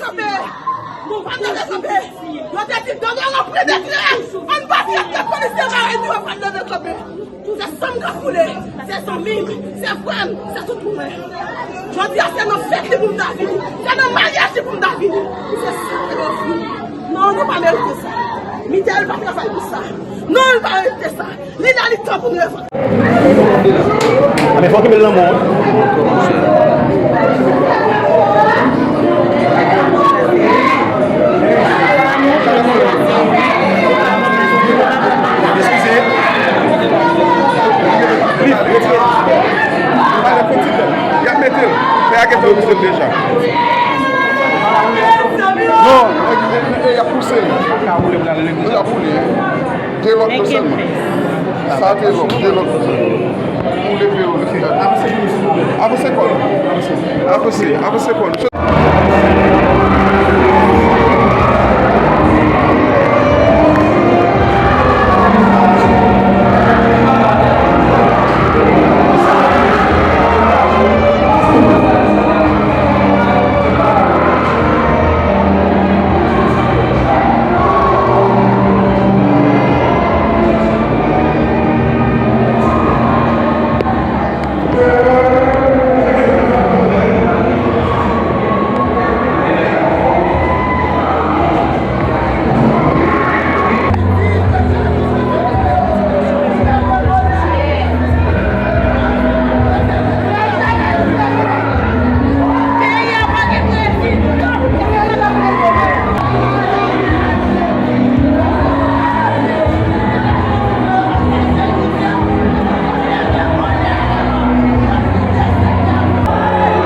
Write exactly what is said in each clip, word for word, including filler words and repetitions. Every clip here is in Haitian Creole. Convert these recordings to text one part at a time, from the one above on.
kanpe. Nou pa t leve kanpe. Yo te di, "Donald Trump pran dekrè." Ann pati ak lè polisye va di yo pa t leve kanpe. Se san m k ap koule. Se zanmi m, se frè m, se tout pou mwen. Jodi a, se nan fèt li pou m ta vini. Se nan maryaj li pou m ta vini. Se sa ke yo vini. Non, nou pa merite sa. Michael pa travay pou sa. Non, li pa merite sa. Li nan li tan pou nou revanj. A, men fò kenbe l nan men w. E, e, y ap pouse. Y ap boule. De lòt yo sèlman. Sa de lòt, de lòt yo sèlman. Pou leve yo. Avanse kò nou. Avanse, avanse kò nou.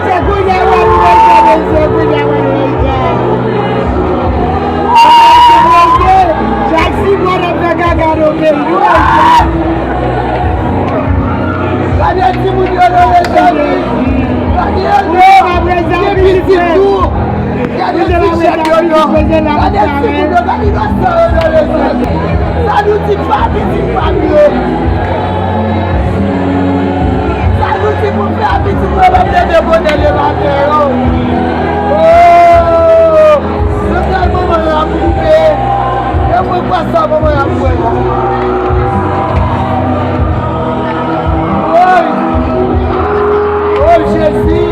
Se kounye a w ap wè sa, mesye, kounye a w ap wè sa. Mesye, chak six mwa n ap fè kaka nan peyi nou, mesye. Gade timoun yo nan lezòd, wi. Gade yo, gen pitit tou. Gade ti jèn yo non. Gade timoun yo, gade inosan yo non, mesye. Sa nou di pa pitit pa m yo? Sa nou di pou fè a pitit mwen menm leve bonè lematen yo? Oh! Yo tèlman manman ap koupe. Yo mwen kwè sa manman ap kwè la. Woy! Oh, Jezi!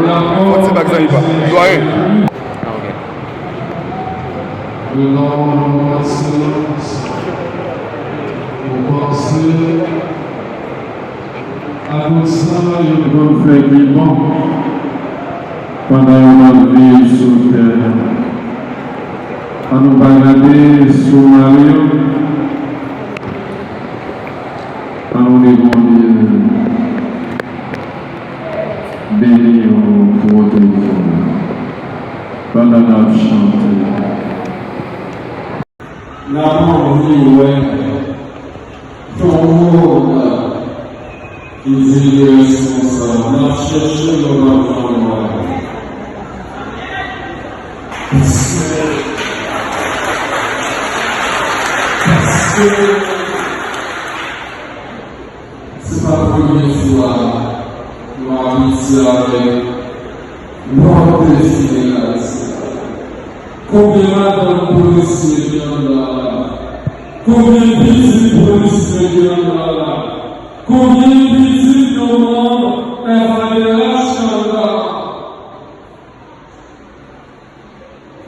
Fò ti bag zanmi pa. Dwayen. Letan w ap pase, ou panse a tout sa yo konn fè ki bon pandan yo t ap viv sou tè a. Ann nou pa gade sou mari yo. Ann nou di Bondye beni w, pwoteje w pandan n ap chante. N ap anvi wè yon moun ki di li responsab. N ap chèche l, nou p ap janm wè l. Paske, paske se pa premye fwa nou abitye avèk lòt de jenerasyon. Konbyen madanm polisye ki anndan la? Konbyen pitit polisye ki anndan la? Konbyen pitit yon manm F A D H ki anndan la?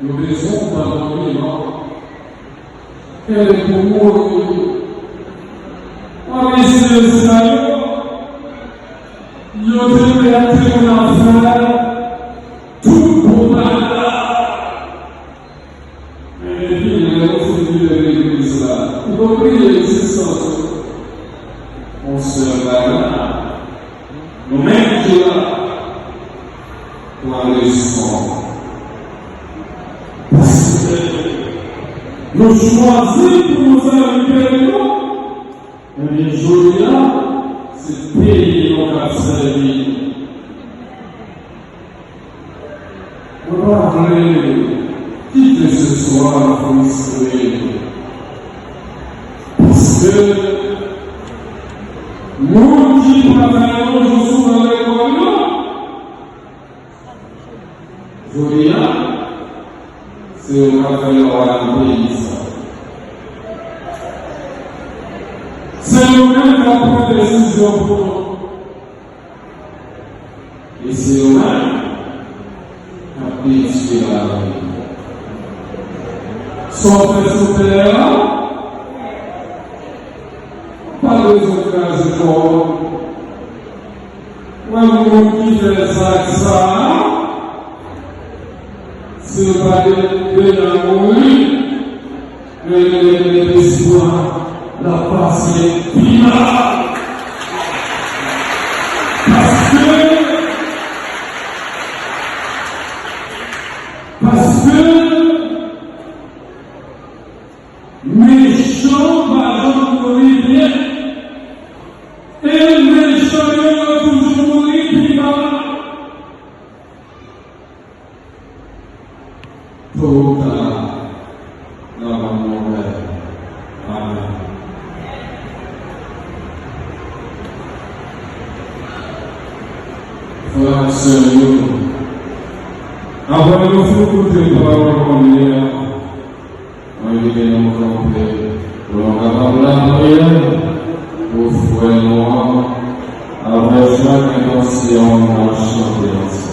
Yo bezwen w pandan w vivan. Kenbe pou mouri. Wè mesye sa yo, yo te mèt te konn ap fè tout bon bagay. Men depi lè yo fin vire legliz la, yo bliye egzistans yo. Yon sèl bagay, nou menm ki la, pran leson. Paske nou chwazi pou nou sèvi peyi nou. Ebyen, jodi a, se peyi nou k ap sèvi. Mwen pa vle kite se swa a fristre. Paske moun ki pa fè yon jou sou nan lekòl yo, jodi a, se yo k ap fè lwa nan peyi sa. Se yo menm k ap pran desizyon pou nou. E se yo menm k ap detwi lavi nou. Sa w fè sou tè a, ou pa bezwen kraze kò w. Wè moun ki fè zak sa a, si yo pa de, deja mouri, men yo gen espwa l ap pase pi mal. Paske, paske, mechan pa janm mouri byen. E mechan yo, yo toujou mouri pi mal. Tò ou ta, n ap ann move. Amèn. Frè ak sè yo, apre nou fin koute pawòl kounye a, mwen envite nou kanpe pou nou kapab lapriyè pou frè nou an, avèk chak entansyon nou ap chante ansanm.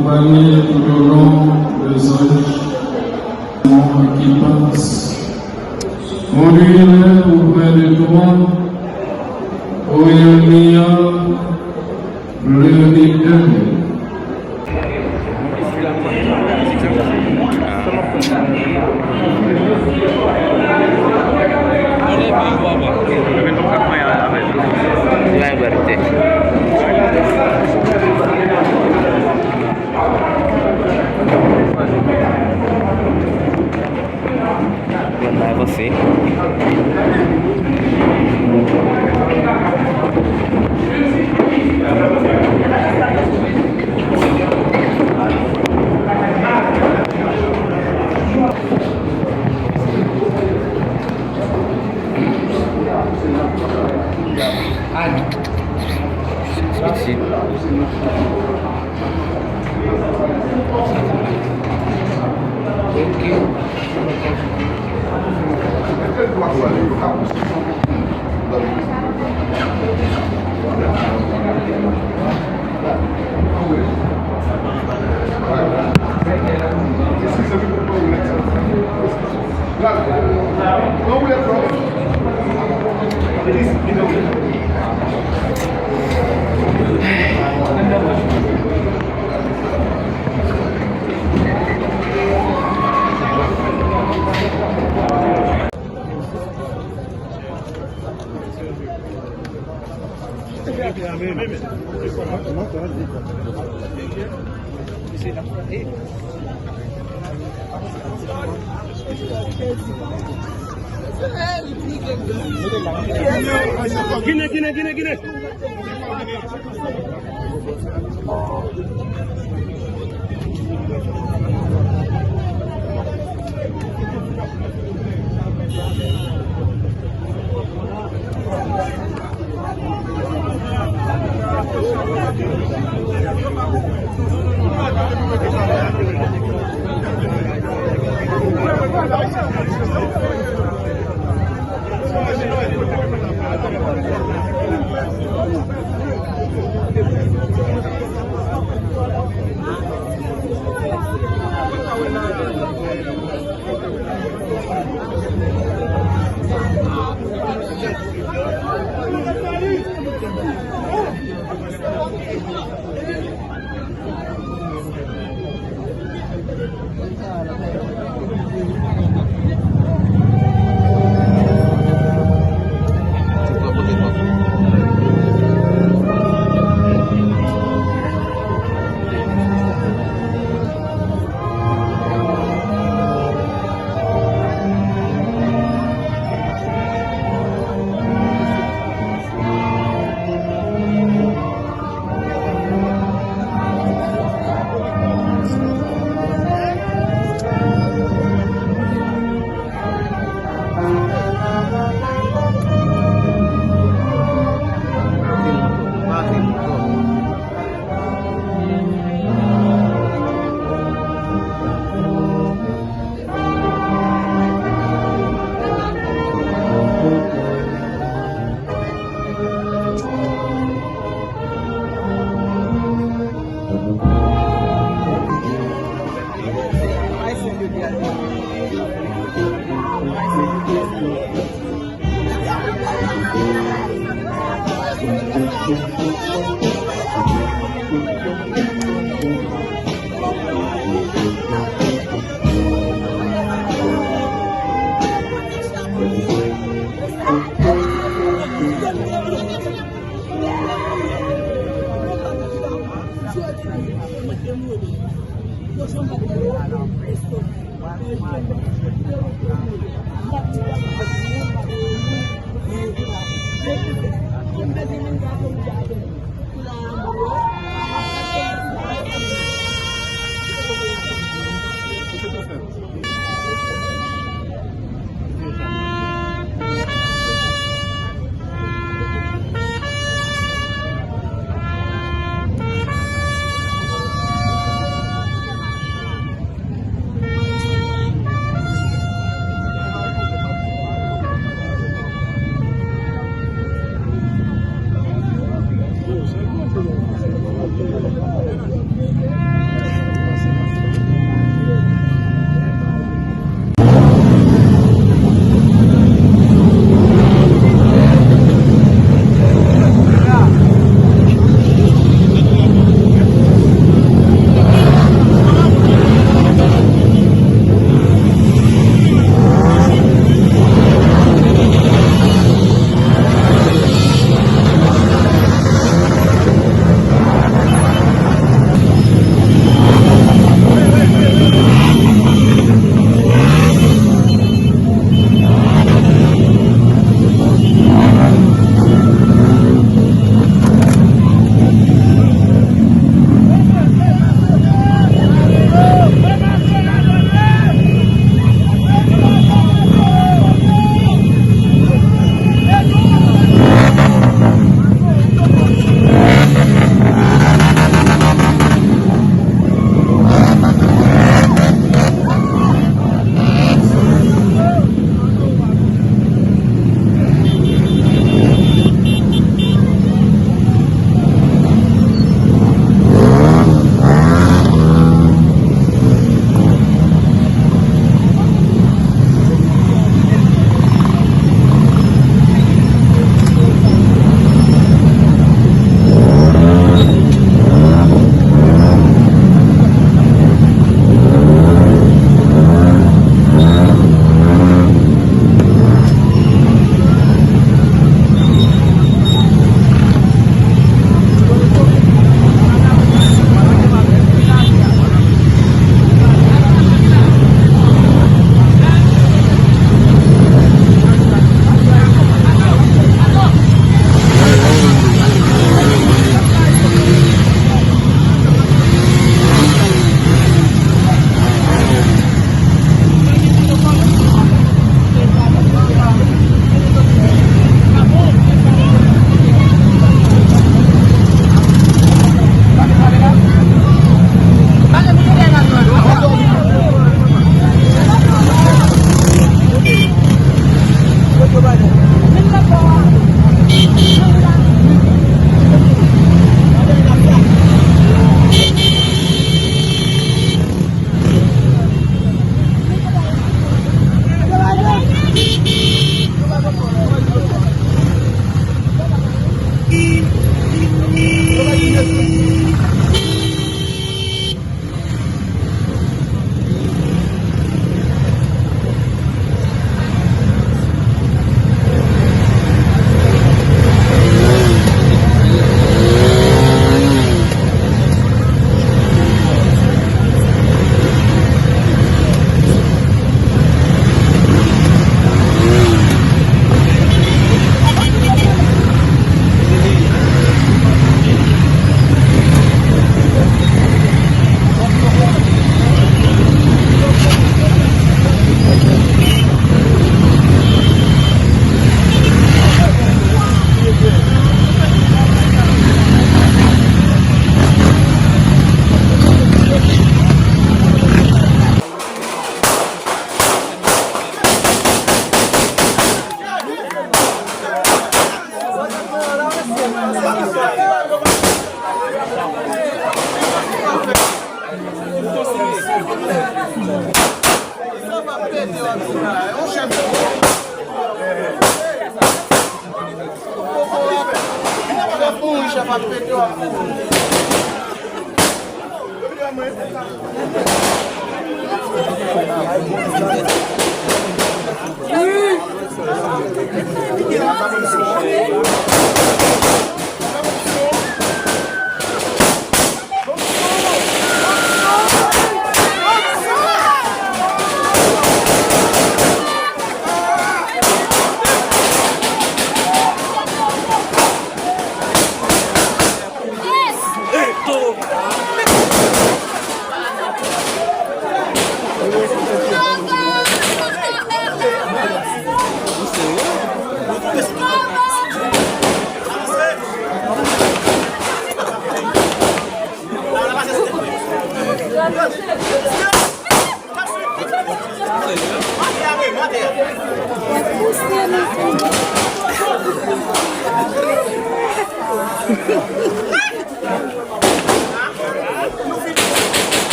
Accompagné tout au long des anges qui passent. Conduis-les auprès de toi, ô Yahweh, leur éternel. Mwen nan avanse. Pitit. Ginen, ginen, ginen, ginen.